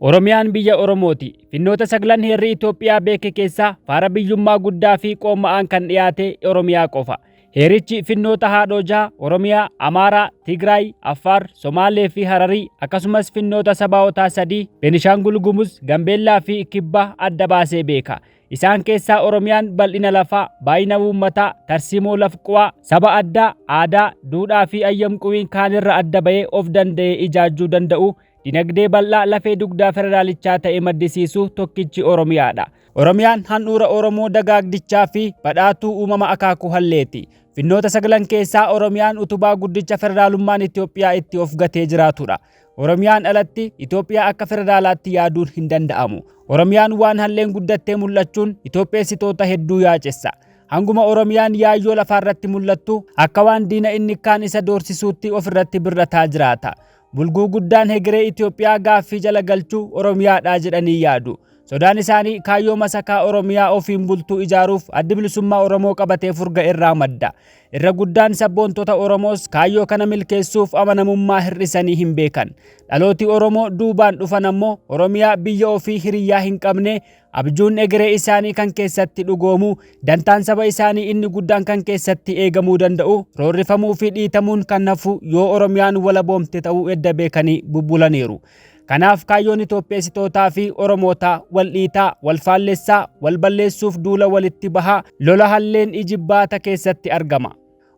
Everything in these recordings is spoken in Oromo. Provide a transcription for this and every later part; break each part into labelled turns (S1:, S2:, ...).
S1: Oromiyaan biyya Oromooti. Finnoota saglan heerri Itoophiyaa beeke keessaa faara biyyummaa guddaa fi qoomma'aan kan dhiyaate Oromiyaa qofa. Heerichi finnoota haadhoo jaha Oromiyaa, Amaaraa, Tigraay, Affaar, Somaalee fi Hararii akkasumas finnoota sabaawotaa sadii Beenishaangul Gumuz, Gambeellaa fi Kibba adda baasee beeka. Isaan keessaa Oromiyaan bal'ina lafaa, baay'ina uummataa, tarsiimoo lafquwaa, saba addaa, aadaa, duudhaa fi ayyamquwiin kaanirra adda ba'ee of danda'ee ijaajjuu danda'u, dinagdee bal'aa lafee dugdaa federaalichaa ta'e maddisiisu tokkichi Oromiyaadha. Oromiyaan handhuura Oromoo dagaagdichaa fi badhaatuu uumama akaakuu halleeti. Finnoota sagalan keessaa Oromiyaan utubaa guddicha federaalummaan Itoophiyaa itti of gatee jiraatudha. Oromiyaan alatti Itoophiyaa akka federaalaatti yaaduun hin danda'amu. Oromiyaan waan halleen guddattee mul'achuun Itoopheessitoota hedduu yaacessa. Hanguma Oromiyaan yaayyoo lafaarratti mul'attu akka waan diina inni kaan isa doorsisuutti ofirratti birrataa jiraata. Bulguu guddaan hegeree Itoophiyaa gaaffii jala galchuu Oromiyaadha jedhanii yaadu. Sodaan isaanii kaayyoo masakaa Oromiyaa ofiin bultuu ijaaruuf addi bilisummaa Oromoo qabatee furga irraa madda. Irra guddaan sabboontota Oromoos kaayyoo kana milkeessuuf amanamummaa hir'isanii hin beekan. Dhalooti Oromoo duubaan dhufan ammoo Oromiyaa biyya ofii hiriyyaa hin qabne abjuun egeree isaanii kan keessatti dhugoomu dantaan saba isaanii inni guddaan kan keessatti eegamuu danda'u roorrifamuu fi dhiitamuun kan hafu yoo Oromiyaan walaboomte ta'uu edda beekanii bubbulaniiru. Kanaaf kaayyoon Itoopheessitootaa fi Oromootaa wal dhiitaa, wal faallessaa, wal balleessuuf duula walitti bahaa lola halleen ijibbaata keessatti argama.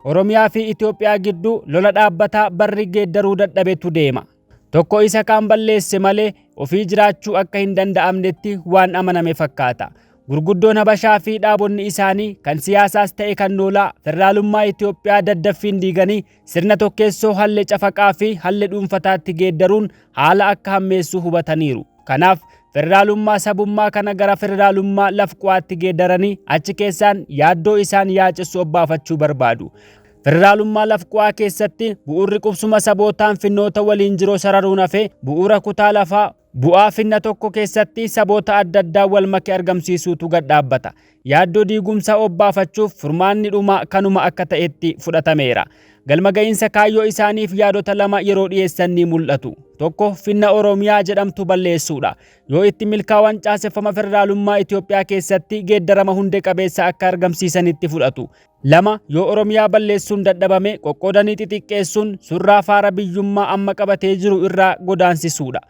S1: Oromiyaa fi Itoophiyaa gidduu lola dhaabbataa barri geeddaruu dadhabetu deema. Tokko isa kaan balleesse malee ofii jiraachuu akka hin danda'amnetti waan amaname fakkaata. Gurguddoon Habashaa fi dhaabonni isaanii kan siyaasaas ta'e kan noolaa federaalummaa Itoophiyaa daddaffiin diiganii sirna tokkeessoo halle cafaqaa fi halle dhuunfataatti geeddaruun haala akka hammeessu hubataniiru. Kanaaf federaalummaa sabummaa kana gara federaalummaa lafquwaatti geeddaranii achi keessaan yaaddoo isaan yaacessu obbaafachuu barbaadu. Federaalummaa lafquwaa keessatti bu'uurri qubsuma sabootaan finnoota waliin jiroo sararuun hafe bu'uura kutaa lafaa bu'aa finna tokko keessatti saboota adda addaa wal make argamsiisuutu gad dhaabbata. Yaaddoo diigumsaa obbaafachuuf furmaanni dhumaa kanuma akka ta'etti fudhatameera. Galma ga'iinsa kaayyoo isaaniif yaadota lama yeroo dhiyeessan ni mul'atu. Tokko finna Oromiyaa jedhamtu balleessuudha. Yoo itti milkaa'an caaseffama federaalummaa Itoophiyaa keessatti geeddarama hundee qabeessa akka argamsiisanitti fudhatu. Lama yoo Oromiyaa balleessuun dadhabame qoqqoodanii xixiqqeessuun surraa faara biyyummaa amma qabatee jiru irraa godaansisuudha.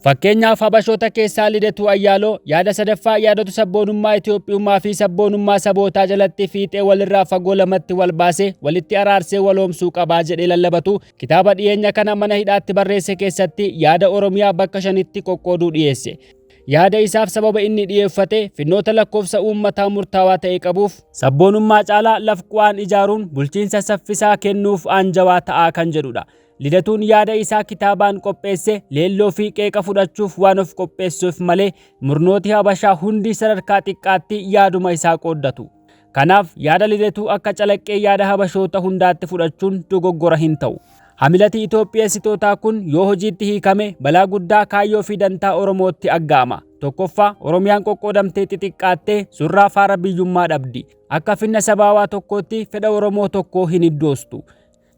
S1: Fakkeenyaaf Habashoota keessaa Lidatuu Ayyaaloo yaada sadaffaa yaadota sabboonummaa Itoophiyummaa fi sabboonummaa sabootaa jalatti fiixee walirraa fagoo lamatti wal baasee walitti araarsee waloomsuu qabaa jedhee lallabatu kitaaba dhiyeenya kana mana hidhaatti barreesse keessatti yaada Oromiyaa bakka shanitti qoqqooduu dhiyeesse. Yaada isaaf sababa inni dhiyeeffate finnoota lakkoofsa uummataa murtaawaa ta'e qabuuf sabboonummaa caalaa lafquwaan ijaaruun bulchiinsa saffisaa kennuuf aanjawaa ta'aa kan jedhudha. Lidatuun yaada isaa kitaabaan qopheesse leelloo fi qeeqa fudhachuuf waan of qopheessuuf malee murnooti Habashaa hundi sadarkaa xiqqaatti yaaduma isaa qooddatu. Kanaaf yaada Lidatuu akka calaqqee yaada Habashoota hundaatti fudhachuun dogoggora hin ta'u. Hamilati Itoophiyeessitootaa kun yoo hojiitti hiikame balaa guddaa kaayyoo fi dantaa Oromootti aggaama. Tokkoffaa Oromiyaan qoqqoodamtee xixiqqaattee surraa faara biyyummaa dhabdi. Akka finna sabaawaa tokkootti fedha Oromoo tokkoo hin iddoostu.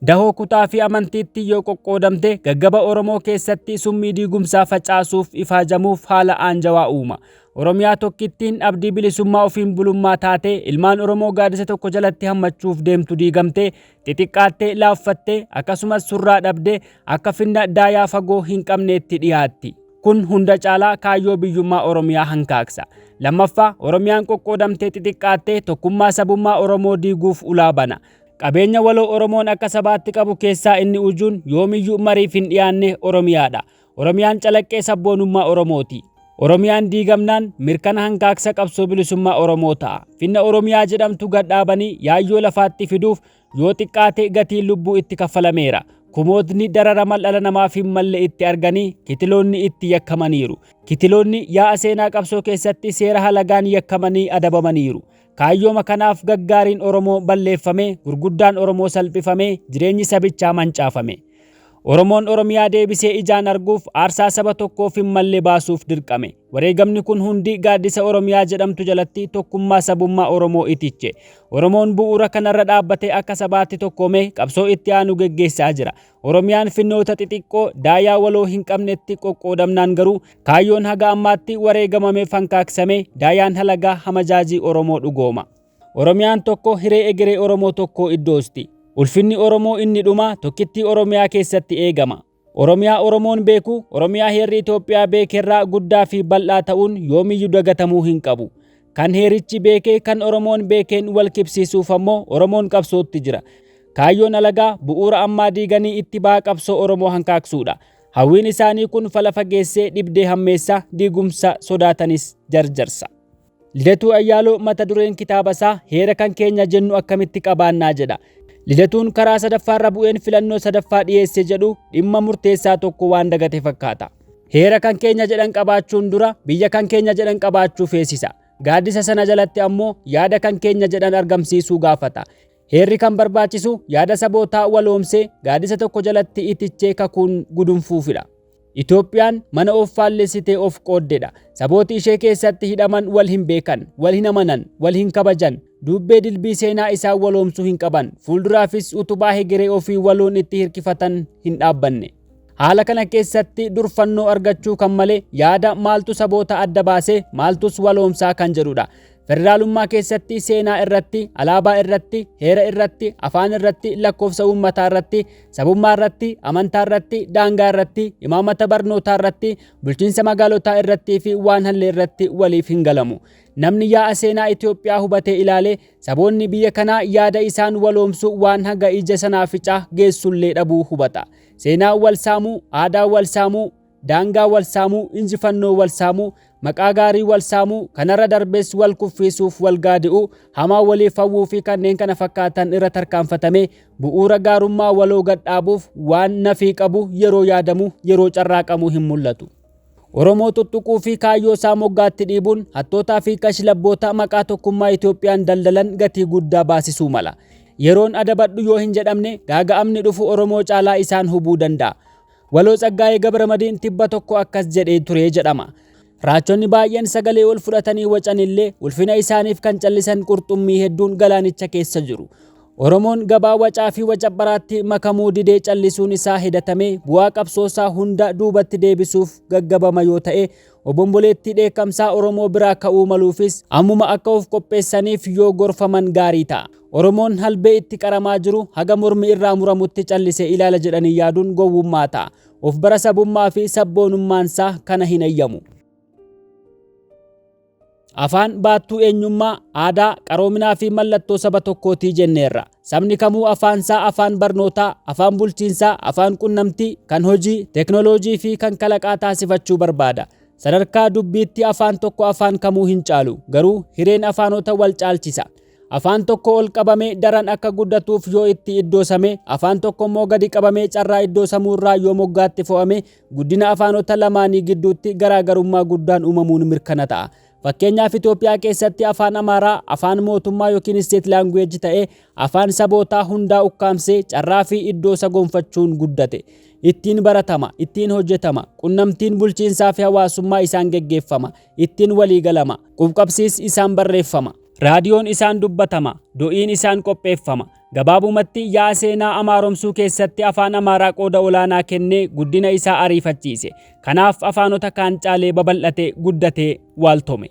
S1: Dahoo kutaa fi amantiitti yoo qoqqoodamte gaggaba Oromoo keessatti summii diigumsaa facaasuuf ifaajamuuf haala aanjawaa uuma. Oromiyaa tokkittiin abdii bilisummaa ofiin bulummaa taatee ilmaan Oromoo gaaddisa tokko jalatti hammachuuf deemtu diigamtee xixiqqaattee laaffattee akkasumas surraa dhabdee akka finna daayaa fagoo hin qabneetti dhiyaatti. Kun hunda caalaa kaayyoo biyyummaa Oromiyaa hankaaksa. Lammaffaa Oromiyaan qoqqoodamtee xixiqqaattee tokkummaa sabummaa Oromoo diiguuf ulaa bana. Qabeenya waloo Oromoon akka sabaatti qabu keessaa inni ujuun yoomiyyuu mariif hin dhiyaanne Oromiyaadha. Oromiyaan calaqqee sabboonummaa Oromooti. Oromiyaan diigamnaan mirkana hankaaksa qabsoo bilisummaa Oromoo ta'a. Finna Oromiyaa jedhamtu gad dhaabanii yaayyoo lafaatti fiduuf yoo xiqqaate gatiin lubbuu itti kaffalameera. Kumootni dararama dhala namaaf hin malle itti arganii kitiloonni itti yakkamaniiru. Kitiloonni yaa'a seenaa qabsoo keessatti seera halagaan yakkamanii adabamaniiru. Kaayyooma kanaaf gaggaariin Oromoo balleeffame, gurguddaan Oromoo salphifame, jireenyi sabichaa mancaafame. Oromoon Oromiyaa deebisee ijaan arguuf aarsaa saba tokkoof hin malle baasuuf dirqame. Wareegamni kun hundi gaaddisa Oromiyaa jedhamtu jalatti tokkummaa sabummaa Oromoo itiche. Oromoon bu'uura kanarra dhaabbatee akka sabaatti tokkoomee qabsoo itti aanu geggeessaa jira. Oromiyaan finnoota xixiqqoo daayaa waloo hin qabnetti qoqqoodamnaan garuu kaayyoon haga ammaatti wareegamame fankaaksamee daayaan halagaa hamajaajii Oromoo dhugooma. Oromiyaan tokko hiree egeree Oromoo tokko iddoosti. Ulfinni Oromoo inni dhuma tokkittii Oromiyaa keessatti eegama. Oromiyaa Oromoon beeku, Oromiyaa heerri Itoophiyaa beekerraa guddaa fi bal'aa ta'uun yoomiyyuu dagatamuu hin qabu. Kan heerichi beekee kan Oromoon beekeen wal kibsiisuuf ammoo Oromoon qabsootti jira. Kaayyoon alagaa bu'uura ammaa diiganii itti ba'a qabsoo Oromoo hankaaksuudha. Hawwiin isaanii kun fala fageessee dhibdee hammeessa, diigumsa sodaatanis jarjarsa. Lidatuu Ayyaaloo mata dureen kitaaba isaa heera kan keenya jennu akkamitti qabaannaa jedha. Lidatuun karaa sadaffaarra bu'een filannoo sadaffaa dhiyeesse jedhu dhimma murteessaa tokko waan dagate fakkaata. Heera kan keenya jedhan qabaachuun dura biyya kan keenya jedhan qabaachuu feesisa. Gaaddisa sana jalatti ammoo yaada kan keenya jedhan argamsiisuu gaafata. Heerri kan barbaachisu yaada sabootaa waloomsee gaaddisa tokko jalatti itichee kakuun gudunfuufidha. Itoophiyaan mana of faallessitee of qooddedha. Sabooti ishee keessatti hidhaman wal hin beekan, wal hin amanan, wal hin kabajan, dubbee dilbii seenaa isaan waloomsuu hin qaban, fuulduraafis utubaa hegeree ofii waloon itti hirkifatan hin dhaabbanne. Haala kana keessatti durfannoo argachuu kan malee yaada maaltu saboota adda baasee maaltus waloomsaa kan jedhudha. Federaalummaa keessatti seenaa irratti, alaabaa irratti, heera irratti, afaan irratti, lakkoofsa uummataa irratti, sabummaa irratti, amantaa irratti, daangaa irratti, imaamata barnootaa irratti, bulchiinsa magaalotaa irratti fi waan hallee irratti waliif hin galamu. Namni yaa'a seenaa Itoophiyaa hubatee ilaale saboonni biyya kanaa yaada isaan waloomsu waan haga ija sanaa ficaa geessullee dhabuu hubata. Seenaa wal saamuu, aadaa wal saamuu, daangaa wal saamuu, injifannoo wal saamuu, maqaa gaarii wal saamuu, kanarra darbees wal kuffisuuf wal gaadi'uu, hamaa waliif hawwuu fi kanneen kana fakkaatan irra tarkaanfatamee bu'uura gaarummaa waloo gad dhaabuuf waan nafii qabu yeroo yaadamu yeroo carraaqamu hin mul'atu. Oromoo tuttuquu fi kaayyoo isaa moggaatti dhiibuun hattootaa fi kashlabboota maqaa tokkummaa Itoophiyaan daldalan gatii guddaa baasisuu mala. Yeroon adabadhu yoo hin jedhamne gaaga'amni dhufu Oromoo caalaa isaan hubuu danda'a. Waloo Tsaggaayee Gabramadiin tibba tokko akkas jedhee ture jedhama. Raachonni baay'een sagalee ol fudhatanii wacan illee ulfina isaaniif kan callisan qurxummii hedduun galaanicha keessa jiru. Oromoon gabaa wacaa fi wacabbaraatti makamuu didee callisuun isaa hedatamee bu'aa qabsoosaa hunda duubatti deebisuuf gaggabama yoo ta'e obomboleettii dheekkamsaa Oromoo biraa ka'uu maluufis ammuma akka of qopheessaniif yoo gorfaman gaarii ta'a. Oromoon halbee itti qaramaa jiru haga mormi irraa muramutti callisee ilaala jedhanii yaaduun gowwummaa ta'a. Of bara sabummaa fi sabboonummaansaa kana hin eeyyamu. Afaan baattuu eenyummaa, aadaa, qaroominaa fi mallattoo saba tokkootii jenneerra. Sabni kamuu afaansaa afaan barnootaa, afaan bulchiinsaa, afaan qunnamtii, kan hojii, teknooloojii fi kan kalaqaa taasifachuu barbaada. Sadarkaa dubbiitti afaan tokko afaan kamuu hin caalu, garuu hireen afaanota wal caalchisa. Afaan tokko ol qabamee daran akka guddatuuf yoo itti iddoosame, afaan tokko immoo gadi qabamee carraa iddoosamuurraa yoo moggaatti fo'ame, guddina afaanota lamaanii gidduutti garaagarummaa guddaan uumamuun mirkana ta'a. Fakkeenyaaf Itoophiyaa keessatti afaan Amaaraa afaan mootummaa yookiin state language ta'ee afaan sabootaa hundaa ukkaamsee carraa fi iddoosa gonfachuun guddate. Ittiin baratama, ittiin hojjetama, qunnamtiin bulchiinsaa fi hawaasummaa isaan geggeeffama, ittiin waliigalama, qubqabsiis isaan barreeffama. Raadiyoon isaan dubbatama, do'iin isaan qopheeffama. Gabaabumatti yaa'a seenaa amaaromsuu keessatti afaan Amaaraa qooda olaanaa kennee guddina isaa ariifachiise. Kanaaf afaanota kaan caalee babal'ate, guddatee waaltome.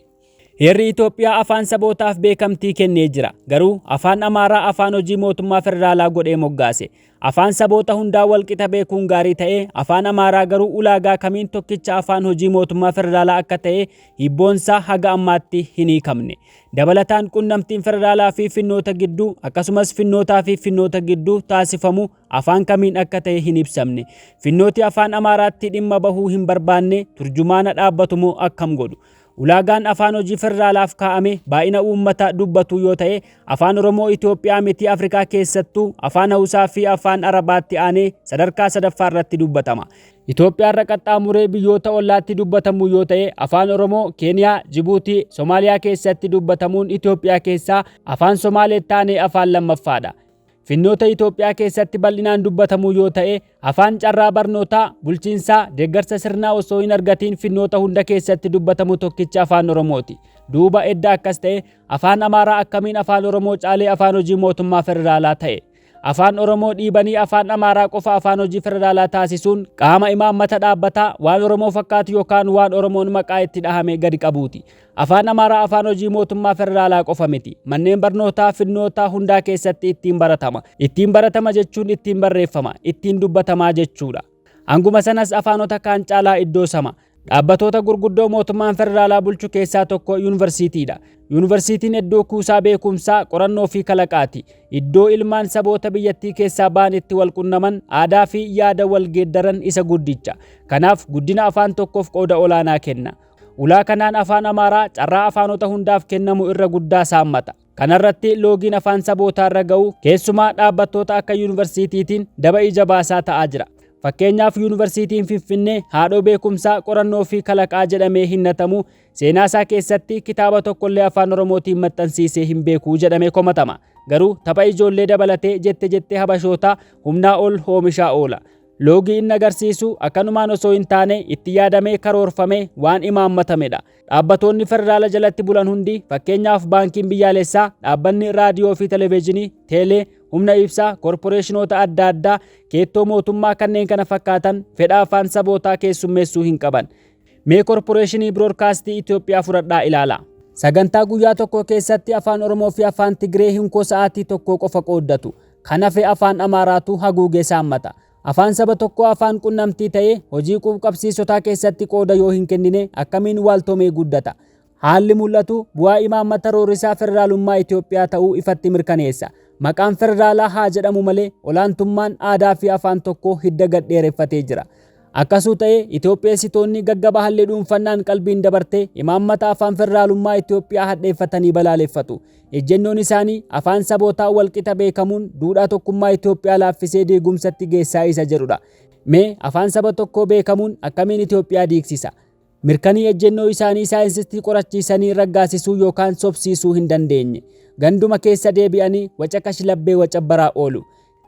S1: Heerri Itoophiyaa afaan sabootaaf beekamtii kennee jira. Garuu afaan Amaaraa afaan hojii mootummaa federaalaa godhee moggaase. Afaan saboota hundaa walqixa beekuun gaarii ta'ee afaan Amaaraa garuu ulaagaa kamiin tokkicha afaan hojii mootummaa federaalaa akka ta'e hibboonsaa haga ammaatti hin hiikamne. Dabalataan qunnamtiin federaalaa fi finnoota gidduu akkasumas finnootaa fi finnoota gidduu taasifamu afaan kamiin akka ta'e hin ibsamne. Finnooti afaan Amaaraatti dhimma bahuu hin barbaanne turjumaana dhaabbatu moo akkam godhu? Ulaagaan afaan hojii federaalaaf kaa'ame baay'ina uummata dubbatu yoo ta'e afaan Oromoo Itoophiyaa miti Afrikaa keessattuu afaan Hausaa fi afaan Arabaatti aanee sadarkaa sadaffaa irratti dubbatama. Itoophiyaarra qaxxaamuree biyyoota ollaatti dubbatamu yoo ta'e afaan Oromoo Keeniyaa, Jibuutii, Somaaliyaa keessatti dubbatamuun Itoophiyaa keessaa afaan Somaaleetti aanee afaan lammaffaadha. Finnoota Itoophiyaa keessatti bal'inaan dubbatamu yoo ta'e, afaan carraa barnootaa, bulchiinsaa, deeggarsa sirnaa osoo hin argatiin finnoota hunda keessatti dubbatamu tokkicha Afaan Oromooti. Duuba edda akkas ta'e, Afaan Amaaraa akkamiin Afaan Oromoo caalee afaan hojii mootummaa federaalaa ta'e? Afaan Oromoo dhiibanii Afaan Amaaraa qofa afaan hojii federaalaa taasisuun qaama imaammata dhaabbataa waan Oromoo fakkaatu yookaan waan Oromoon maqaa itti dhahame gadi qabuuti. Afaan Amaaraa afaan hojii mootummaa federaalaa qofa miti. Manneen barnootaa finnootaa hundaa keessatti ittiin baratama. Ittiin baratama jechuun ittiin barreeffama, ittiin dubbatamaa jechuudha. Hanguma sanas afaanota kaan caalaa iddoo sama. Dhaabbatoota gurguddoo mootummaan federaalaa bulchu keessaa tokko yuunivarsiitiidha. Yuunivarsiitiin iddoo kuusaa beekumsaa, qorannoo fi kalaqaati. Iddoo ilmaan saboota biyyattii keessaa ba'an itti wal qunnaman, aadaa fi yaada wal geeddaran isa guddicha. Kanaaf guddina afaan tokkoof qooda olaanaa kenna. Ulaa kanaan Afaan Amaaraa carraa afaanota hundaaf kennamu irra guddaa saammata. Kanarratti loogiin afaan sabootaarra ga'u keessumaa dhaabbattoota akka yuunivarsiitiitiin daba ija baasaa ta'aa jira. Fakkeenyaaf Yuunivarsiitiin Finfinnee haadhoo beekumsaa, qorannoo fi kalaqaa jedhamee hinnatamu seenaasaa keessatti kitaaba tokkollee Afaan Oromootiin maxxansiisee hin beeku jedhamee komatama. Garuu tapha ijoollee dabalatee jette jettee habashootaa humnaa ol hoomishaa oola. Loogii inni agarsiisu akkanumaan osoo hin taane itti yaadamee karoorfamee waan imaammatamedha. Dhaabbatoonni federaala jalatti bulan hundi, fakkeenyaaf Baankiin Biyyaalessaa, dhaabbanni raadiyoo fi televezyiinii, teelee, humna ibsaa, korporeeshinoota adda addaa, keettoo mootummaa kanneen kana fakkaatan fedha afaan sabootaa keessummeessuu hin qaban. Mee Korporeeshinii Biroodkaastii Itoophiyaa fudhadhaa ilaalaa. Sagantaa guyyaa tokkoo keessatti Afaan Oromoo fi Afaan Tigree hinkoo sa'aatii tokkoo qofa qooddatu. Kan hafe Afaan Amaaraatu haguugee saammata. Afaan saba tokkoo afaan qunnamtii ta'ee hojii quub-qabsiisotaa keessatti qooda yoo hin kennine akkamiin waaltomee guddata? Haalli mul'atu bu'aa imaammata roorrisaa federaalummaa Itoophiyaa ta'uu ifatti mirkaneessa. Maqaan federaalaa haa jedhamu malee olaantummaan aadaa fi afaan tokkoo hidda gad dheereffatee jira. Akkasuu ta'ee Itoophiyeessitoonni gaggaba halli dhuunfannaan qalbiin dabarte imaammata afaan federaalummaa Itoophiyaa hadheeffatanii balaaleffatu. Ejjennoon isaanii afaan sabootaa walqixa beekamuun duudhaa tokkummaa Itoophiyaa laaffisee diigumsatti geessaa isa jedhudha. Mee afaan saba tokkoo beekamuun akkamiin Itoophiyaa diigsisa? Mirkanii ejjennoo isaanii saayinsistii qorachiisanii raggaasisuu yookaan sobsiisuu hin dandeenye. Ganduma keessa deebi'anii waca kashlabbee wacabbaraa oolu.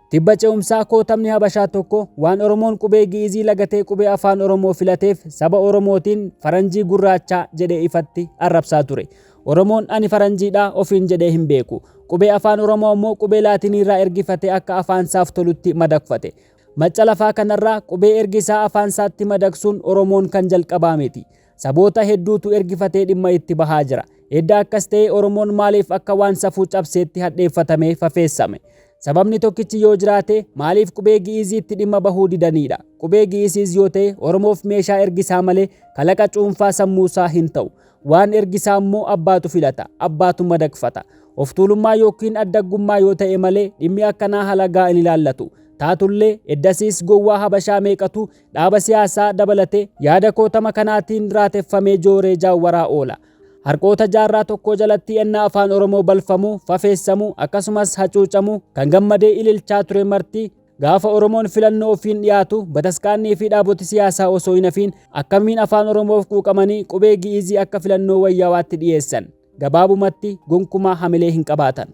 S1: Tibba ce'umsaa kootamni Habashaa tokko waan Oromoon qubee Gi'izii lagatee qubee Afaan Oromoo filateef saba Oromootiin faranjii gurraachaa jedhee ifatti arrabsaa ture. Oromoon ani faranjiidha ofiin jedhee hin beeku. Qubee Afaan Oromoo ammoo qubee Laatiniirraa ergifatee akka afaansaaf tolutti madaqfate. Macca lafaa kanarraa qubee ergisaa afaansaatti madaqsuun Oromoon kan jalqabaa miti. Saboota hedduutu ergifatee dhimma itti bahaa jira. Edda akkas ta'ee Oromoon maaliif akka waan safuu cabseetti hadheeffatamee fafeessame? Sababni tokkichi yoo jiraate maaliif qubee Gi'iiziitti dhimma bahuu didaniidha. Qubee Gi'iisiis yoo ta'e Oromoof meeshaa ergisaa malee kalaqa cuunfaa sammuusaa hin ta'u. Waan ergisaa immoo abbaatu filata, abbaatu madaqfata. Oftuulummaa yookiin addaggummaa yoo ta'e malee dhimmi akkanaa halagaa hin ilaallatu. Taatullee eddasiis gowwaa Habashaa meeqatu dhaaba siyaasaa dabalatee yaada kootama kanaatiin raateffamee jooree jaawwaraa oola. Harqoota jaarraa tokkoo jalatti ennaa Afaan Oromoo balfamu, fafeessamu, akkasumas hacuucamu kan gammadee ililchaa ture marti gaafa Oromoon filannoo ofiin dhiyaatu bataskaannii fi dhaaboti siyaasaa osoo hin hafiin akkamiin Afaan Oromoof quuqamanii qubee Gi'izii akka filannoo wayyaawaatti dhiyeessan? Gabaabumatti gonkumaa hamilee hin qabaatan.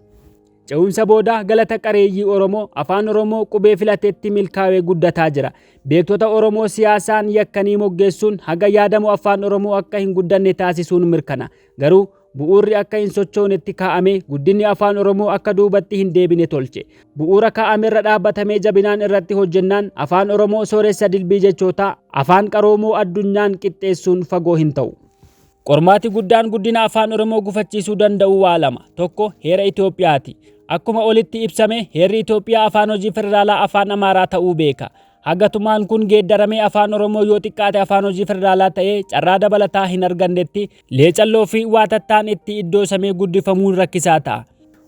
S1: Ce'umsa booda galata qareeyyii Oromoo Afaan Oromoo qubee filatetti milkaawee guddataa jira. Beektota Oromoo siyaasaan yakkanii moggeessuun haga yaadamu Afaan Oromoo akka hin guddanne taasisuun mirkana. Garuu bu'uurri akka hin sochoonetti kaa'ame guddinni Afaan Oromoo akka duubatti hin deebine tolche. Bu'uura kaa'amerra dhaabbatamee jabinaan irratti hojjennaan Afaan Oromoo sooressa dilbii jechootaa afaan qaroomoo addunyaan qixxeessuun fagoo hin ta'u. Qormaati guddaan guddina Afaan Oromoo gufachiisuu danda'u waa lama. Tokko heera Itoophiyaati. Akkuma olitti ibsame heerri Itoophiyaa afaan hojii federaalaa Afaan Amaaraa ta'uu beeka. Haga tumaan kun geeddaramee Afaan Oromoo yoo xiqqaate afaan hojii federaalaa ta'ee carraa dabalataa hin argannetti leecalloo fi waatattaan itti iddoosamee guddifamuun rakkisaa ta'a.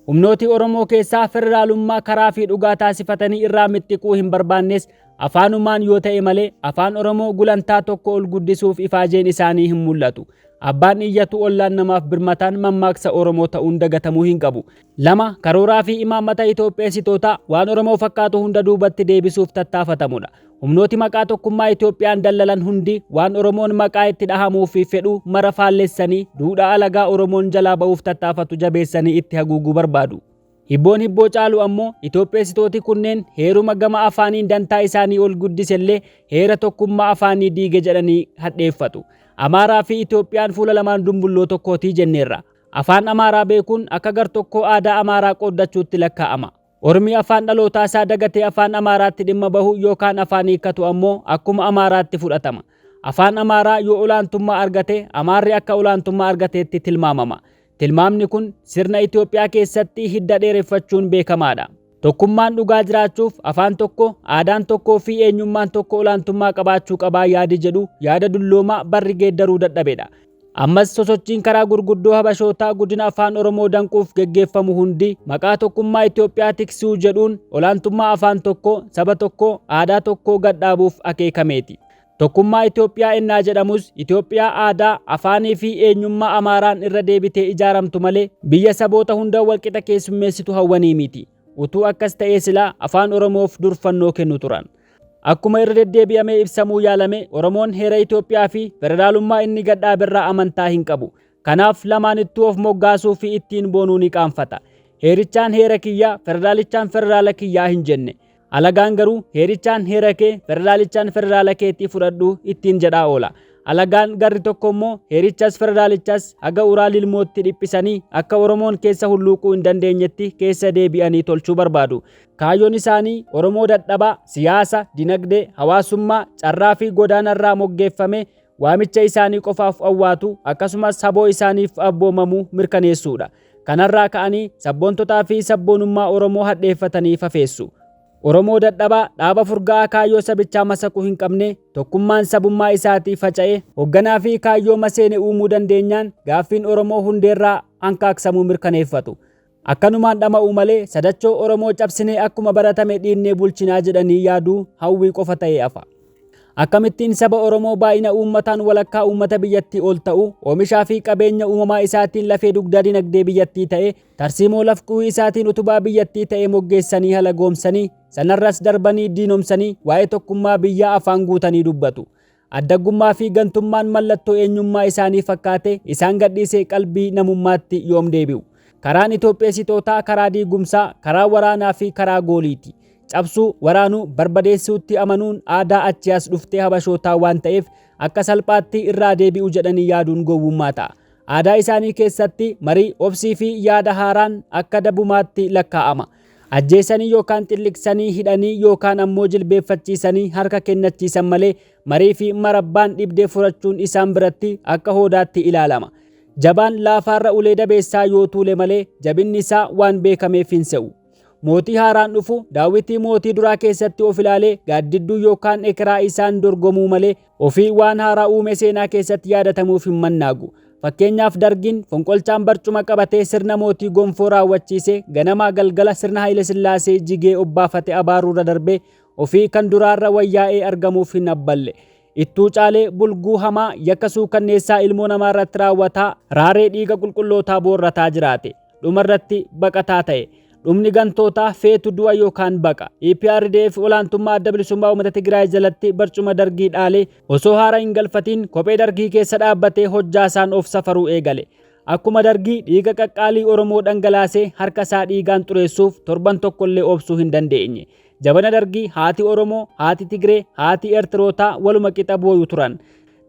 S1: Humnooti Oromoo keessaa federaalummaa karaa fi dhugaa taasifatanii irraa mixxiquu hin barbaannes Afaanumaan yoo ta'e malee Afaan Oromoo gulantaa tokko ol guddisuuf ifaajeen isaanii hin mul'atu. Abbaan iyyatu ollaan namaaf birmataan mammaaksa Oromoo ta'uun dagatamuu hin qabu. 2, Karooraa fi imaammata Itoopheessitootaa waan Oromoo fakkaatu hunda duubatti deebisuuf tattaafatamudha. Humnooti maqaa tokkummaa Itoophiyaan dallalan hundi waan Oromoon maqaa itti dhahamuufi fedhu mara faallessanii duudhaa alagaa Oromoon jalaa ba'uuf tattaafatu jabeessanii itti haguuguu barbaadu. Hibboon hibboo caalu ammoo Itoopheessitooti kunneen heeruma gama afaaniin dantaa isaanii ol guddisellee heera tokkummaa afaanii diige jedhanii hadheeffatu. Amaaraa fi Itoophiyaan fuula lamaan dumbulloo tokkootii jenneerra. Afaan Amaaraa beekuun akka gartokkoo aadaa Amaaraa qooddachuutti lakkaa'ama. Ormi afaan dhalootaa isaa dagatee afaan Amaaraatti dhimma bahu yookaan afaan hiikkatu ammoo akkuma Amaaraatti fudhatama. Afaan Amaaraa yoo olaantummaa argate Amaarri akka olaantummaa argateetti tilmaamama. Tilmaamni kun sirna Itoophiyaa keessatti hidda dheereffachuun beekamaadha. Tokkummaan dhugaa jiraachuuf afaan tokko, aadaan tokkoo fi eenyummaan tokko olaantummaa qabaachuu qabaa yaadi jedhu yaada dulloomaa barri geeddaruu dadhabedha. Ammas sosochiin karaa gurguddoo Habashootaa guddina afaan Oromoo danquuf geggeeffamu hundi maqaa tokkummaa Itoophiyaa tiksuu jedhuun olaantummaa afaan tokkoo, saba tokkoo, aadaa tokkoo gad dhaabuuf akeekameeti. Tokkummaa Itoophiyaa ennaa jedhamus Itoophiyaa aadaa, afaanii fi eenyummaa Amaaraan irra deebitee ijaaramtu malee biyya saboota hunda walqixa keessummeessitu hawwanii miti. Utuu akkas ta'ee silaa afaan Oromoof durfannoo kennu turan. Akkuma irra deddeebi'amee ibsamuu yaalame Oromoon heera Itoophiyaa fi federaalummaa inni gad dhaaberraa amantaa hin qabu. Kanaaf lamaanittuu of moggaasuu fi ittiin boonuu ni qaanfata. Heerichaan heera kiyyaa, federaalichaan federaala kiyyaa hin jenne. Alagaan garuu heerichaan heera kee, federaalichaan federaala keetii fudhadhu ittiin jedhaa oola. Alagaan garri tokko immoo heerichas federaalichas haga uraa lilmootti dhiphisanii akka Oromoon keessa hulluuquu hin dandeenyetti keessa deebi'anii tolchuu barbaadu. Kaayyoon isaanii Oromoo dadhabaa, siyaasa, dinagdee, hawaasummaa, carraa fi godaanarraa moggeeffame waamicha isaanii qofaaf awwaatu akkasumas saboo isaaniif abboomamuu mirkaneessuudha. Kanarraa ka'anii sabboontotaa fi sabboonummaa Oromoo hadheeffatanii fafeessu. Oromoo dadhabaa dhaaba furga'aa kaayyoo sabichaa masakuu hin qabne tokkummaan sabummaa isaatii faca'e hoogganaa fi kaayyoo maseene uumuu dandeenyaan gaaffiin Oromoo hundeerraa hankaaksamuu mirkaneeffatu. Akkanumaan dhama'uu malee sadachoo Oromoo cabsinee akkuma baratame dhiinnee bulchinaa jedhanii yaaduu hawwii qofa ta'ee hafa. Akkamittiin saba Oromoo baay'ina uummataan walakkaa uummata biyyattii ol ta'u oomishaa fi qabeenya uumamaa isaatiin lafee dugdaa dinagdee biyyattii ta'e tarsiimoo lafquwii isaatiin utubaa biyyattii ta'e moggeessanii halagoomsanii sanarras darbanii diinomsanii waa'ee tokkummaa biyyaa afaan guutanii dubbatu. Addaggummaa fi gantummaan mallattoo eenyummaa isaanii fakkaate isaan gadhiisee qalbii namummaatti yoom deebi'u. Karaan Itoopheessitootaa karaa diigumsaa, karaa waraanaa fi karaa gooliiti. Cabsuu, waraanuu, barbadeessuutti amanuun aadaa achi as dhuftee Habashootaa waan ta'eef akka salphaatti irraa deebi'u jedhanii yaaduun gowwummaa ta'a. Aadaa isaanii keessatti marii, obsii fi yaada haaraan akka dabumaatti lakkaa'ama. Ajjeesanii yookaan xilliqsanii hidhanii yookaan ammoo jilbeeffachiisanii harka kennachiisan malee marii fi marabbaan dhibdee furachuun isaan biratti akka hoodaatti ilaalama. Jabaan laafaarra ulee dabeessaa yoo tuule malee jabinni isaa waan beekameef hin se'u. Mootii haaraan dhufu daawwitii mootii duraa keessatti of ilaalee gaaddidduu yookaan ekeraa isaan dorgomuu malee ofii waan haaraa uume seenaa keessatti yaadatamuuf hin mannaagu. Fakkeenyaaf Dargiin fonqolchaan barcuma qabatee sirna mootii gonfoo raawwachiise ganamaa galgala sirna Haayile Sillaasee jigee obbaafate abaaruurra darbee ofii kan duraarra wayyaa'ee argamuuf hin abballe. Ittuu caalee bulguu hamaa yakka suukanneessaa ilmoo namaa irratti raawwataa raaree dhiiga qulqullootaa boorrataa jiraate. Dhumarratti baqataa ta'e. Dhumni gantootaa feetu du'a yookaan baqa. EPRDF olaantummaa adda bilisummaa uummata Tigraay jalatti barcuma Dargii dhaalee osoo haara hin galfatiin kophee Dargii keessa dhaabbatee hojjaasaan of safaruu eegale. Akkuma Dargii dhiiga qaqqaalii Oromoo dhangalaasee harka isaa dhiigaan xureessuuf torban tokkollee obsuu hin dandeenye. Jabana Dargii haati Oromoo, haati Tigree, haati Eertirootaa waluma qixa booyu turan.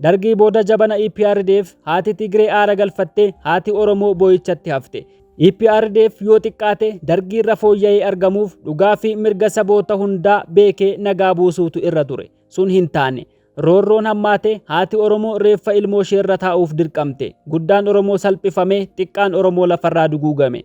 S1: Dargii booda jabana EPRDF haati Tigree aara galfattee haati Oromoo boo'ichatti hafte. EPRDF yoo xiqqaate Dargii irra fooyya'ee argamuuf dhugaa fi mirga saboota hundaa beekee nagaa buusuutu irra ture. Sun hin taane. Roorroon hammaate haati Oromoo reeffa ilmoo isheerra taa'uuf dirqamte. Guddaan Oromoo salphifame, xiqqaan Oromoo lafarraa duguugame.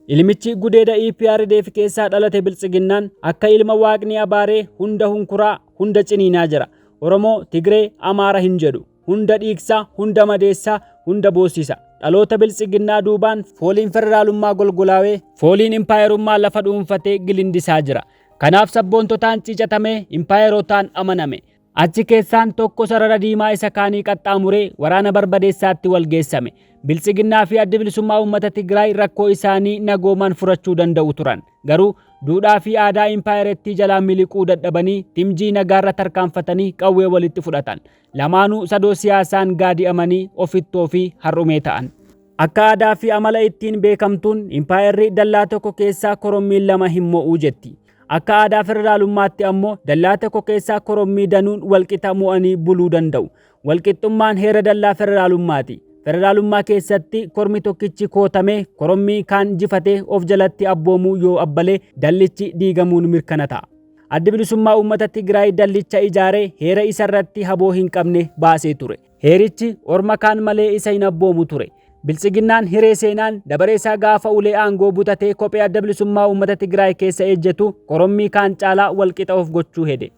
S1: Ilmichi gudeeda EPRDF keessaa dhalate Biltsiginnaan akka ilma waaqni abaaree hunda hunkuraa, hunda ciniinaa jira. Oromoo, Tigree, Amaara hin jedhu. Hunda dhiigsaa, hunda madeessaa, hunda boossisa. Dhaloota Biltsiginnaa duubaan fooliin federaalummaa golgolaawee, fooliin impaayerummaa lafa dhuunfatee gilindisaa jira. Kanaaf sabboontotaan ciicatamee impaayerotaan amaname. Achi keessaan tokko sarara diimaa isa kaanii qaxxaamuree waraana barbadeessaatti wal geessame. Biltsiginnaa fi addi bilisummaa uummata Tigraay rakkoo isaanii nagoomaan furachuu danda'u turan. Garuu duudhaa fi aadaa impaayerettii jalaa miliquu dadhabanii timjii nagaarra tarkaanfatanii qawwee walitti fudhatan. Lamaanuu sadoo siyaasaan gaadi'amanii ofittoo fi har'umee ta'an. Akka aadaa fi amala ittiin beekamtuun impaayerri dallaa tokko keessaa korommiin lama hin mo'uu jetti. Akka aadaa federaalummaatti ammoo dallaa tokko keessaa korommii danuun walqixa mo'anii buluu danda'u. Walqixxummaan heera dallaa federaalummaati. Federaalummaa keessatti kormi tokkichi kootamee korommii kaan jifatee of jalatti abboomuu yoo abbalee dallichi diigamuun mirkana ta'a. Addi Bilisummaa Uummata Tigraay dallicha ijaaree heera isarratti haboo hin qabne baasee ture. Heerichi orma kaan malee isa hin abboomu ture. Biltsiginnaan hiree seenaan dabaree isaa gaafa ulee aangoo butatee kophee Adda Bilisummaa Uummata Tigraay keessa ejjetu korommii kaan caalaa walqixa of gochuu hede.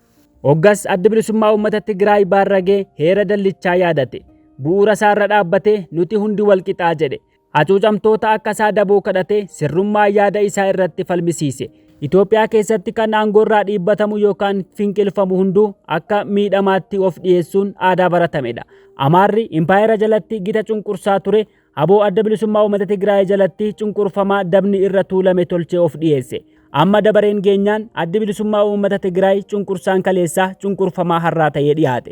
S1: Hoggas Addi Bilisummaa Uummata Tigraay baarragee heera dallichaa yaadate. Bu'uura isaarra dhaabbatee nuti hundi walqixaa jedhe. Hacuucamtoota akka isaa daboo kadhatee sirrummaa yaada isaa irratti falmisiise. Itoophiyaa keessatti kan aangoorraa dhiibbatamu yookaan finqilfamu hunduu akka miidhamaatti of dhiyeessuun aadaa baratamedha. Amaarri impaayera jalatti gita cunqursaa ture haboo Adda Bilisummaa Uummata Tigraay jalatti cunqurfamaa dabni irra tuulame tolchee of dhiyeesse. Amma dabareen geenyaan Addi Bilisummaa Uummata Tigraay cunqursaan kaleessaa cunqurfamaa har'aa ta'ee dhiyaate.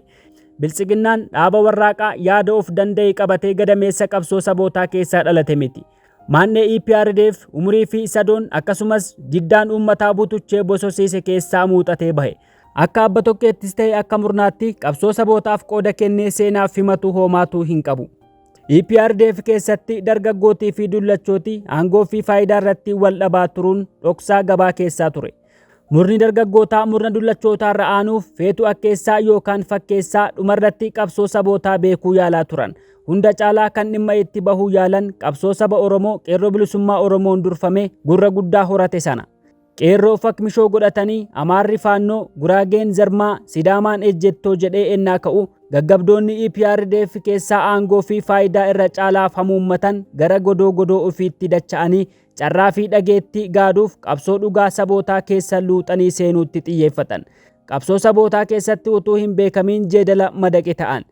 S1: Biltsiginnaan dhaaba warraaqaa yaada of danda'e qabatee gadameessa qabsoo sabootaa keessaa dhalate miti. Maannee EPRDF umurii fi sadoon akkasumas diddaan uummataa butuchee bososiise keessaa muuxatee bahe. Akka abba tokkeettis ta'e akka murnaatti qabsoo sabootaaf qooda kennee seenaaf himatu hoomaatuu hin qabu. EPRDF keessatti dargaggootii fi dullachootii aangoo fi faayidaa irratti wal dhabaa turuun dhoksaa gabaa keessaa ture. Murni dargaggootaa murna dullachootaa irra aanuuf feetu akkeessaa yookaan fakkeessaa dhumarratti qabsoo sabootaa beekuu yaalaa turan. Hunda caalaa kan dhimma itti bahuu yaalan qabsoo saba Oromoo Qeerroo Bilisummaa Oromoon durfame gurra guddaa horate sana. Qeerroo fakmishoo godhatanii Amaarri Faannoo, Guraageen Zarmaa, Sidaamaan Ejjettoo jedhee ennaa ka'u gaggabdoonni EPRDF keessaa aangoo fi faayidaa irra caalaaf hamuummatan gara godoo godoo ofiitti dacha'anii carraa fi dhageettii gaaduuf qabsoo dhugaa sabootaa keessa luuxanii seenuutti xiyyeeffatan. Qabsoo sabootaa keessatti utuu hin beekamiin jeedala madaqe ta'an.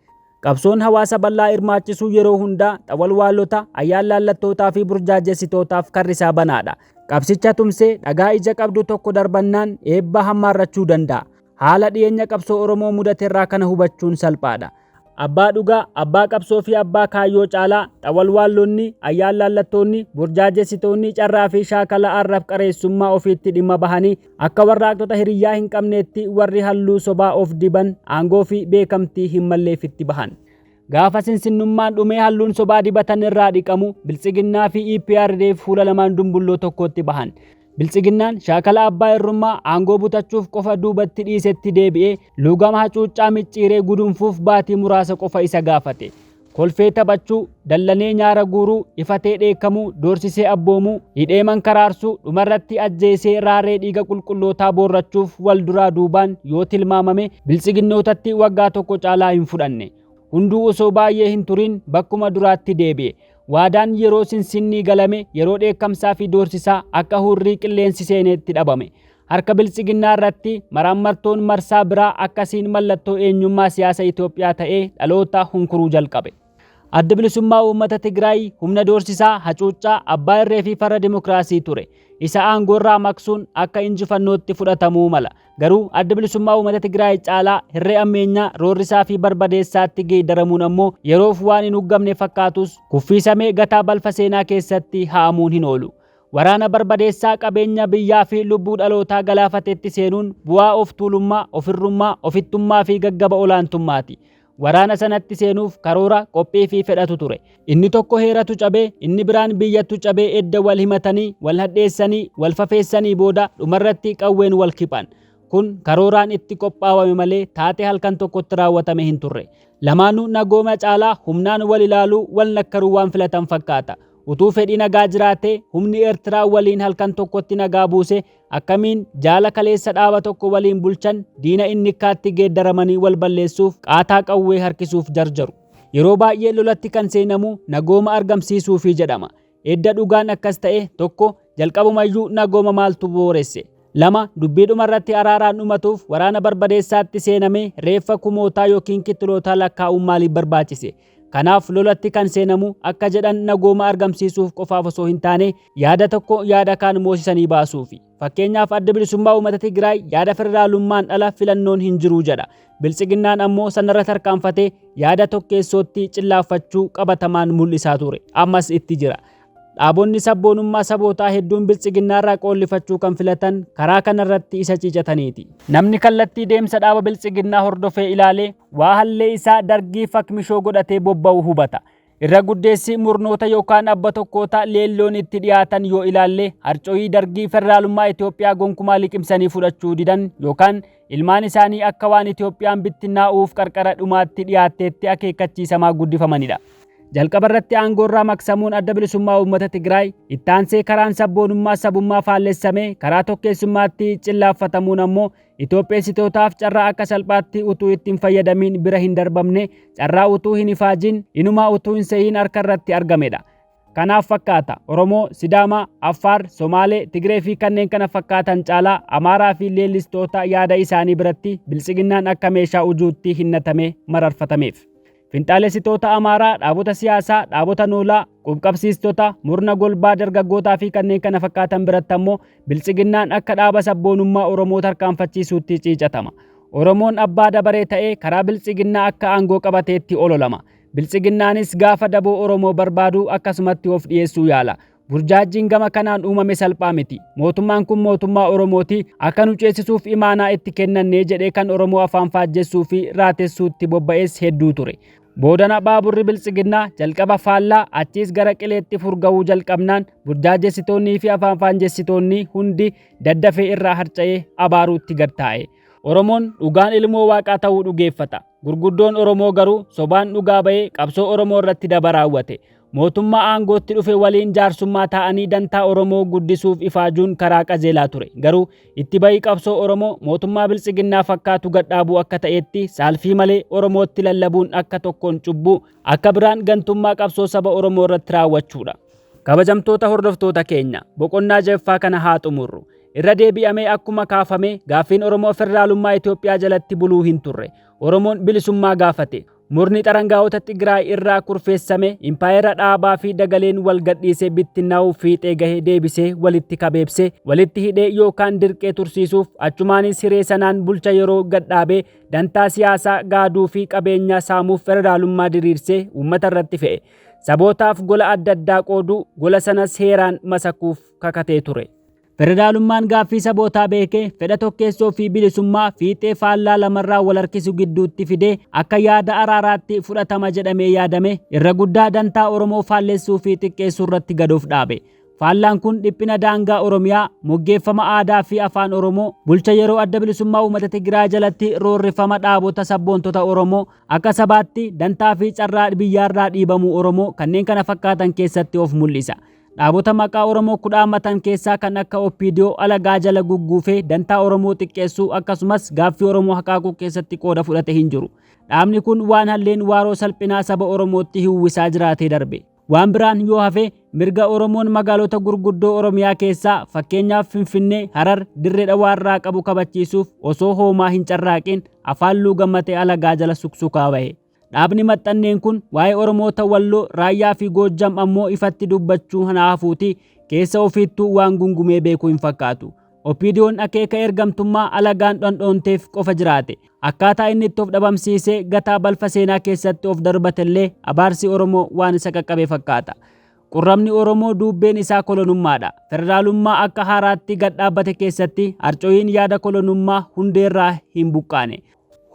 S1: Qabsoon hawaasa bal'aa hirmaachisuu yeroo hundaa xawalwaalota, ayyaan laallattootaa fi burjaajessitootaaf karrisaa banaadha. Qabsicha tumsee dhagaa ija qabdu tokko darbannaan eebba hammaarrachuu danda'a. Haala dhiyeenya qabsoo Oromoo mudaterraa kana hubachuun salphaadha. Abbaa dhugaa, abbaa qabsoo fi abbaa kaayyoo caalaa xawalwaallonni, ayyaan laallattoonni, burjaajessitoonni carraa fi shaakala arrab qareessummaa ofiitti dhimma bahanii akka warraaqtota hiriyyaa hin qabneetti warri halluu sobaa of diban aangoo fi beekamtii hin malleefitti bahan. Gaafa sinsinnummaan dhumee halluun sobaa dibatan irraa dhiqamu Biltsiginnaa fi EPRDF fuula lamaan dumbulloo tokkotti bahan. Biltsiginnaan shaakala abbaa irrummaa aangoo butachuuf qofa duubatti dhiisetti deebi'ee luugama hacuuccaa micciiree gudunfuuf baatii muraasa qofa isa gaafate. Kolfee taphachuu, dallanee nyaara guuruu, ifatee dheekkamuu, doorsisee abboomuu, hidhee mankaraarsuu, dhumarratti ajjeesee raaree dhiiga qulqullootaa boorrachuuf wal duraa duubaan yoo tilmaamame biltsiginnootatti waggaa tokko caalaa hin fudhanne. Hunduu osoo baay'ee hin turin bakkuma duraatti deebi'e. Waadaan yeroo sinsinnii galame yeroo dheekkamsaa fi doorsisaa akka hurrii qilleensi seeneetti dhabame. Harka biltsiginnaa irratti maraammartoon marsaa biraa akkasiin mallattoo eenyummaa siyaasa Itoophiyaa ta'ee dhaloota hunkuruu jalqabe. Adda Bilisummaa Uummata Tigraay humna doorsisaa, hacuuccaa, abbaa irree fi farra dimokiraasii ture. Isa aangoorraa maqsuun akka injifannootti fudhatamuu mala. Garuu Adda Bilisummaa Uummata Tigraay caalaa hirree ammeenyaa, roorrisaa fi barbadeessaatti geeddaramuun ammoo yeroof waan hin uggamne fakkaatus kuffiisamee gataa balfa seenaa keessatti ha'amuun hin oolu. Waraana barbadeessaa qabeenya biyyaa fi lubbuu dhalootaa galaafatetti seenuun bu'aa of tuulummaa, ofirrummaa, ofittummaa fi gaggaba olaantummaati. Waraana sanatti seenuuf karoora, qophii fi fedhatu ture. Inni tokko heeratu cabee, inni biraan biyyattu cabee edda wal himatanii, wal hadheessanii, wal fafeessanii booda dhumarratti qawween wal kiphan. Kun karooraan itti qophaawame malee taatee halkan tokkotti raawwatame hin turre. Lamaanuu nagooma caalaa humnaan wal ilaaluu, wal nakkaruu waan filatan fakkaata. Utuu fedhii nagaa jiraatee humni Eertiraa waliin halkan tokkotti nagaa buuse akkamiin jaala kaleessa dhaaba tokko waliin bulchan diina innikkaatti geeddaramanii wal balleessuuf qaataa qawwee harkisuuf jarjaru. Yeroo baay'ee lolatti kan seenamu nagooma argamsiisuufi jedhama. Edda dhugaan akkas ta'e tokko jalqabumayyuu nagooma maaltu booresse? Lama dubbii dhumarratti araaraan dhumatuuf waraana barbadeessaatti seenamee reeffa kumootaa yookiin kittilootaa lakkaa'uun maaliif barbaachise? Kanaaf lolatti kan seenamu akka jedhan nagooma argamsiisuuf qofaaf osoo hin taane yaada tokko yaada kaan moosisanii baasuufi. Fakkeenyaaf Adda Bilisummaa Uummata Tigraay yaada federaalummaan ala filannoon hin jiru jedha. Biltsiginnaan ammoo sanarra tarkaanfatee yaada tokkeessootti cillaaffachuu qabatamaan mul'isaa ture. Ammas itti jira. Dhaabonni sabboonummaa sabootaa hedduun Biltsiginnaarraa qoollifachuu kan filatan karaa kanarratti isa ciicataniiti. Namni kallattii deemsa dhaaba Biltsiginnaa hordofee ilaalee waa hallee isaa dargii fakmishoo godhatee bobba'u hubata. Irra guddeessi murnoota yookaan abba tokkoota leelloon itti dhiyaatan yoo ilaalle harco'ii dargii federaalummaa Itoophiyaa gonkumaa liqimsanii fudhachuu didan yookaan ilmaan isaanii akka waan Itoophiyaan bittinnaa'uuf qarqara dhumaatti dhiyaatteetti akeekkachiisamaa guddifamanidha. Jalqaba irratti aangoorraa maqsamuun Adda Bilisummaa Uummata Tigraay, ittaansee karaan sabboonummaa sabummaa faallessamee karaa tokkeessummaatti cillaaffatamuun ammoo Itoopheessitootaaf carraa akka salphaatti utuu itti hin fayyadamiin bira hin darbamne, carraa utuu hin ifaajin, inumaa utuu hin se'iin harka irratti argamedha. Kanaaf fakkaata Oromoo, Sidaamaa, Affaar, Somaalee, Tigree fi kanneen kana fakkaatan caalaa Amaaraa fi leellistoota yaada isaanii biratti Biltsiginnaan akka meeshaa ujuutti hinnatamee mararfatameef. Finxaalessitoota Amaaraa, dhaabota siyaasaa, dhaabota noolaa, qubqabsiistota, murna golbaa dargaggootaa fi kanneen kana fakkaatan biratti ammoo Biltsiginnaan akka dhaaba sabboonummaa Oromoo tarkaanfachiisuutti ciicatama. Oromoon abbaa dabaree ta'ee karaa Biltsiginnaa akka aangoo qabateetti ololama. Biltsiginnaanis gaafa daboo Oromoo barbaadu akkasumatti of dhiyeessuu yaala. Burjaajjiin gama kanaan uumame salphaa miti. Mootummaan kun mootummaa Oromooti, akka nu ceesisuuf imaanaa itti kennannee jedhee kan Oromoo afaan faajjessuu fi raatessuutti bobba'es hedduu ture. Boodana baaburri Biltsiginnaa jalqaba faallaa achiis gara qileetti furga'uu jalqabnaan burjaajessitoonnii fi afaan faanjessitoonni hundi daddafee irraa harca'ee abaaruutti gad taa'e. Oromoon dhugaan ilmoo waaqaa ta'uu dhugeeffata. Gurguddoon Oromoo garuu sobaan dhugaa ba'ee qabsoo Oromoo irratti daba raawwate. Mootummaa aangootti dhufe waliin jaarsummaa taa'anii dantaa Oromoo guddisuuf ifaajuun karaa qajeelaa ture. Garuu itti bahii qabsoo Oromoo mootummaa Biltsiginnaa fakkaatu gadhaabuu akka ta'etti saalfii malee Oromootti lallabuun akka tokkoon cubbuu, akka biraan gantummaa qabsoo saba Oromoo irratti raawwachuudha. Kabajamtoota hordoftoota keenya, boqonnaa jaffaa kana haa xumurru. Irra deebi'amee akkuma kaafame gaaffiin Oromoo federaalummaa Itoophiyaa jalatti buluu hin turre. Oromoon bilisummaa gaafate. Murni xarangaa'ota Tigraay irraa kurfeessame impaayera dhaabaa fi dagaleen wal gadhiisee bittinnaa'uu fiixee gahe deebisee walitti kabeebsee walitti hidhee yookaan dirqee tursiisuuf achumaanis hiree sanaan bulcha yeroo gadhaabee dantaa siyaasaa gaaduu fi qabeenyaa saamuuf federaalummaa diriirsee uummata irratti fe'e. Sabootaaf gola adda addaa qooduu gola sanas heeraan masakuuf kakatee ture. Federaalummaan gaaffii sabootaa beekee fedha tokkeessoo fi bilisummaa fiixee faallaa lamarraa wal harkisu gidduutti fidee akka yaada araaraatti fudhatama jedhamee yaadame irra guddaa dantaa Oromoo faallessuu fi xiqqeessuu irratti gad of dhaabe. Faallaan kun dhiphina daangaa Oromiyaa, moggeeffama aadaa fi afaan Oromoo, bulcha yeroo Adda Bilisummaa Uummata Tigraay jalatti roorrifama dhaabota sabboontota Oromoo, akka sabaatti dantaa fi carraa biyyaarraa dhiibamuu Oromoo kanneen kana fakkaatan keessatti of mul'isa. Dhaabota maqaa Oromoo kudhaammatan keessaa kan akka OPDO alagaa jala gugguufee dantaa Oromoo xiqqeessuu akkasumas gaaffii Oromoo haqaaquu keessatti qooda fudhate hin jiru. Dhaabni kun waan halleen waaroo salphinaa saba Oromootti hiwwisaa jiraatee darbe. Waan biraan yoo hafe mirga Oromoon magaalota gurguddoo Oromiyaa keessaa fakkeenyaaf Finfinnee, Harar, Dirree Dhawaarraa qabu kabachiisuuf osoo hoomaa hin carraaqin afaan luugammatee alagaa jala suksukaa bahe. Dhaabni maxxanneen kun waa'ee Oromoota Walloo, Raayyaa fi Goojjam ammoo ifatti dubbachuu haa hafuuti keessa ofiittuu waan gungumee beeku hin fakkaatu. OPDOn akeeka ergamtummaa alagaan dhandhoonteef qofa jiraate. Akkaataa inni itti of dhabamsiisee gataa balfa seenaa keessatti of darbatellee abaarsi Oromoo waan isa qaqqabe fakkaata. Qurramni Oromoo duubbeen isaa kolonummaadha. Federaalummaa akka haaraatti gad dhaabbate keessatti harco'iin yaada kolonummaa hundeerraa hin buqqaane.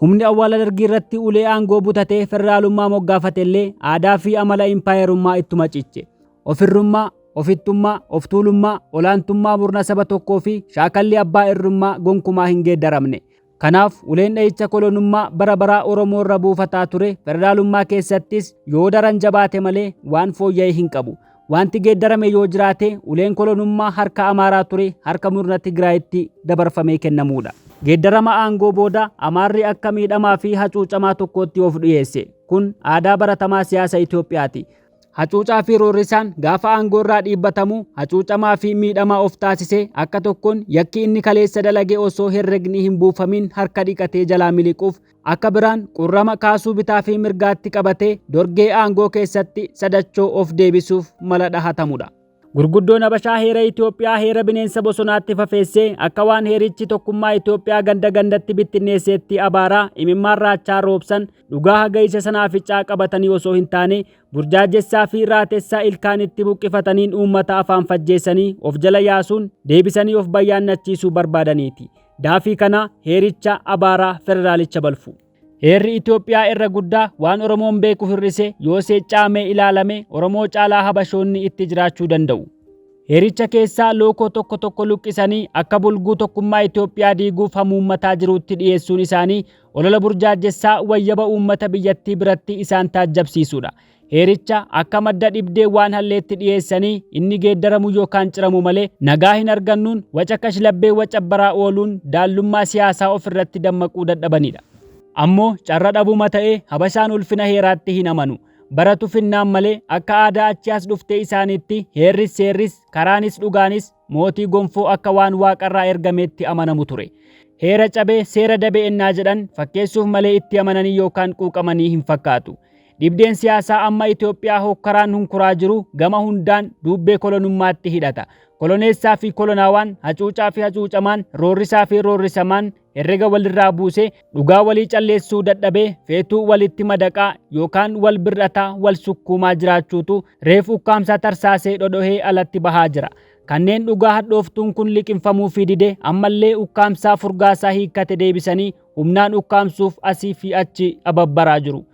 S1: Humni awwaala dargii irratti ulee aangoo butatee federaalummaa moggaafatellee aadaa fi amala impaayerummaa ittuma ciche. Ofirrummaa, ofittummaa, oftuulummaa, olaantummaa murna saba tokkoo fi shaakalli abbaa irrummaa gonkumaa hin geeddaramne. Kanaaf uleen dhahicha kolonummaa bara baraa Oromoo irra buufataa ture federaalummaa keessattis yoo daran jabaate malee waan fooyya'e hin qabu. Wanti geeddarame yoo jiraate uleen kolonummaa harka Amaaraa ture harka murna Tigraayitti dabarfamee kennamuudha. Geeddarama aangoo booda Amaarri akka miidhamaa fi hacuucamaa tokkootti of dhiyeesse. Kun aadaa baratamaa siyaasa Itoophiyaati. Hacuucaa fi roorrisaan gaafa aangoo irraa dhiibbatamu hacuucamaa fi miidhamaa of taasisee akka tokkoon yakki inni kaleessa dalage osoo herregni hin buufamin harka dhiqatee jalaa miliquuf akka biraan qurrama kaasuu bitaa fi mirgaatti qabatee dorgee aangoo keessatti sadachoo of deebisuuf mala dhahatamudha. Gurguddoon Habashaa heera Itoophiyaa heera bineensa bosonaatti fafeessee akka waan heerichi tokkummaa Itoophiyaa ganda gandatti bittinneesseetti abaaraa imimmaan raachaa roobsan dhugaa haga isa sanaaficaa qabatanii osoo hin taane burjaajessaa fi raatessaa ilkaanitti buqqifataniin uummata afaan fajjeessanii of jala yaasuun deebisanii of bayyaannachiisuu barbaadaniiti. Daafii kana heericha abaaraa federaalicha balfu. Heerri Itoophiyaa irra guddaa waan Oromoon beeku hir'ise yoo seeccaamee ilaalame Oromoo caalaa Habashoonni itti jiraachuu danda'u. Heericha keessaa lookoo tokko tokko luqqisanii akka bulguu tokkummaa Itoophiyaa diiguuf hamuummataa jiruutti dhiyeessuun isaanii olola burjaajessaa wayyaba uummata biyyattii biratti isaan taajjabsiisudha. Heericha akka madda dhibdee waan halleetti dhiyeessanii inni geeddaramu yookaan ciramu malee nagaa hin argannuun waca kashlabbee waca baraa ooluun daallummaa siyaasaa ofirratti dammaquu dadhabanidha. Ammoo carra dhabuma ta'ee Habashaan ulfina heeraatti hin amanu. Baratu finnaan malee akka aadaa achi as dhuftee isaaniitti heerris seerris karaanis dhugaanis mootii gonfoo akka waan waaqarraa ergameetti amanamu ture. Heera cabee seera dabe ennaa jedhan fakkeessuuf malee itti amananii yookaan quuqamanii hin fakkaatu. Dhibdeen siyaasaa amma Itoophiyaa hokkaraan hunkuraa jiru gama hundaan duubbee kolonummaatti hidhata. Koloneessaa fi kolonaawaan, hacuucaa fi hacuucamaan, roorrisaa fi roorrisamaan herrega walirraa buusee dhugaa walii calleessuu dadhabee feetuu walitti madaqaa yookaan wal bir'ataa wal sukkuumaa jiraachuutu reef ukkaamsaa tarsaasee dhodhohee alatti bahaa jira. Kanneen dhugaa hadhooftuun kun liqimfamuu fi dide ammallee ukkaamsaa furgaasaa hiikkate deebisanii humnaan ukkaamsuuf asii fi achi ababbaraa jiru.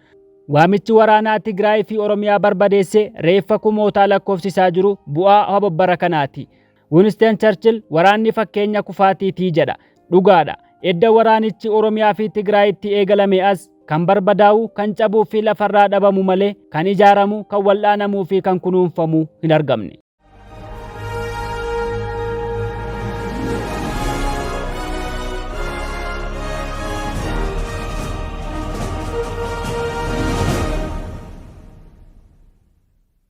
S1: Waamichi waraanaa Tigraay fi Oromiyaa barbadeesse reeffa kumootaa lakkoofsisaa jiru bu'aa ababbara kanaati. Winston Churchill waraanni fakkeenya kufaatiitii jedha. Dhugaadha. Edda waraanichi Oromiyaa fi Tigraayitti eegalame as kan barbadaa'u, kan cabuu fi lafarraa dhabamu malee kan ijaaramu, kan wal'aanamuu fi kan kunuunfamu hin argamne.